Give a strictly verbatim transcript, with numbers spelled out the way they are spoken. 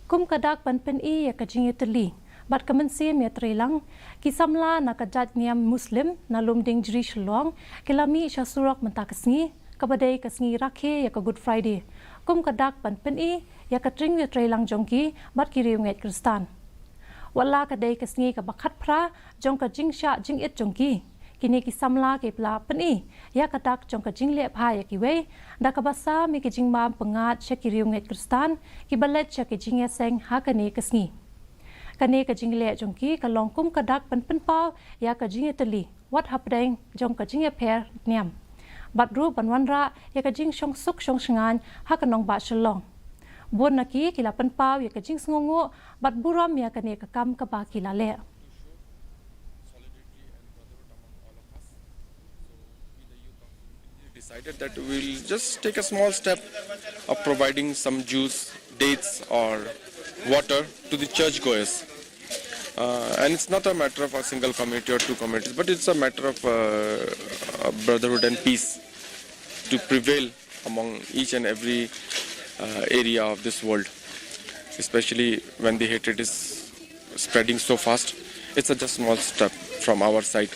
Kum ka dak ban pyni ïa ka jingïatylli bad ka mynsiem ïatreilang, ki samla na ka jaid niam Muslim na Lumdiengjri Shillong ki la mih sha surok mynta ka sngi, kaba dei ka sngi rakhe ïa ka Good Friday, kum ka dak ban pyni ïa ka jingïatreilang jong ki bad ki riewngeit Khristan. Wat la ka dei ka sngi kaba khatphra jong ka jingshah jingit jong ki, kine ki samla ki la pyni ïa ka dak jong ka jingleh bha ïa kiwei da kaba sam ïa ki jingbam pyngngad sha ki riewngeit Khristan kiba leit sha ki jingïaseng ha kane ka sngi. Kane ka jingleh jong ki ka long kum ka dak ban pynpaw ïa ka jingïatylli wat hapdeng jong ka jingïapher niam, bad ruh ban wanrah ïa ka jingshongsuk shongshngaiñ ha ka nongbah Shillong. Bun na ki ki la pynpaw ïa ka jingsngewnguh bad burom ïa kane ka kam kaba ki la leh. Decided that we'll just take a small step of providing some juice, dates, or water to the churchgoers. Uh, and it's not a matter of a single community or two communities, but it's a matter of uh, uh, brotherhood and peace to prevail among each and every uh, area of this world, especially when the hatred is spreading so fast. It's a just small step from our side.